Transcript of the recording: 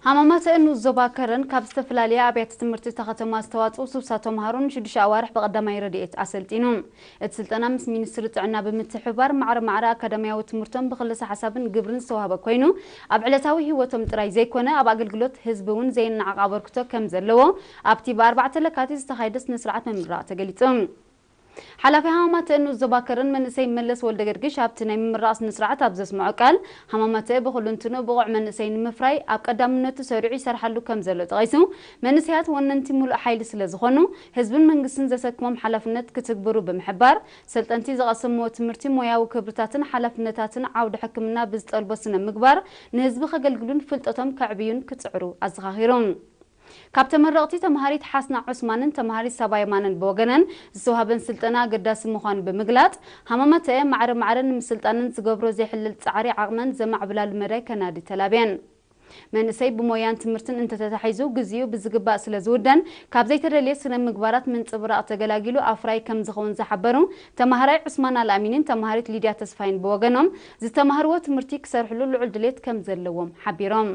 ሃማማተ ንኡስ ዞባ ከረን ካብ ዝተፈላለያ ኣብያተ ትምህርቲ እታ ከተማ ዝተዋፅኡ ስሳ ተምሃሮ ንሽዱሽተ ኣዋርሕ ብቐዳማይ ረድኤት ኣሰልጢኑ። እቲ ስልጠና ምስ ሚኒስትሪ ጥዕና ብምትሕብባር ማዕረ ማዕረ ኣካዳሚያዊ ትምህርቶም ብክልሰ ሓሳብን ግብርን ዝተዋህበ ኮይኑ፣ ኣብ ዕለታዊ ህይወቶም ጥራይ ዘይኮነ ኣብ ኣገልግሎት ህዝቢ እውን ዘየነዓቕ ኣበርክቶ ከም ዘለዎ ኣብቲ ብኣርባዕተ ለካቲት ዝተኻየደ ስነ ስርዓት ምምራቕ ተገሊጹ። ሓላፊ ሃማማተ ንኡስ ዞባ ከረን መንእሰይ መለስ ወልደገርግሽ ኣብቲ ናይ ምምራቕ ስነ ስርዓት ኣብ ዘስምዖ ቃል፣ ሃማማተ ብኹሉ እንትንኡ ብቑዕ መንእሰይ ንምፍራይ ኣብ ቀዳምነቱ ሰሪዑ ይሰርሓሉ ከም ዘሎ ጠቒሱ፣ መንእሰያት ወነንቲ ሙሉእ ሓይሊ ስለ ዝኾኑ ህዝብን መንግስትን ዘሰክሞም ሓላፍነት ክትግብሩ ብምሕባር፣ ሰልጠንቲ ዝቐሰምዎ ትምህርቲ ሞያዊ ክብርታትን ሓላፍነታትን ዓውዲ ሕክምና ብዝጠልቦ ስነ ምግባር ንህዝቢ ከገልግሉን ፍልጠቶም ከዕብዩን ክጽዕሩ ኣዘኻኺሩ። ካብ ተመረቕቲ ተምሃሪት ሓስና ዑስማንን ተምሃሪት ሳባ የማነን ብወገነን ዝተዋህበን ስልጠና ኣገዳሲ ምዃኑ ብምግላጽ፣ ሃማማተአ ማዕረ ማዕረ ንምስልጣንን ዝገብሮ ዘይሕለል ጻዕሪ ዓቕመን ዘማዕብላሉ መዳይ ከናዲ ተላብየን። መንእሰይ ብሞያን ትምህርትን እንተተታሒዙ፣ ግዜኡ ብዝግባእ ስለ ዝውደን፣ ካብ ዘይተደልየ ስነ ምግባራት ምንጽብራቕ ተገላጊሉ ኣፍራይ ከም ዝኸውን ዝሓበሩ ተምሃራይ ዑስማን ኣልኣሚንን ተምሃሪት ሊድያ ተስፋይን ብወገኖም፣ ዝተማህርዎ ትምህርቲ ክሰርሕሉ ልዑል ድሌት ከም ዘለዎም ሓቢሮም።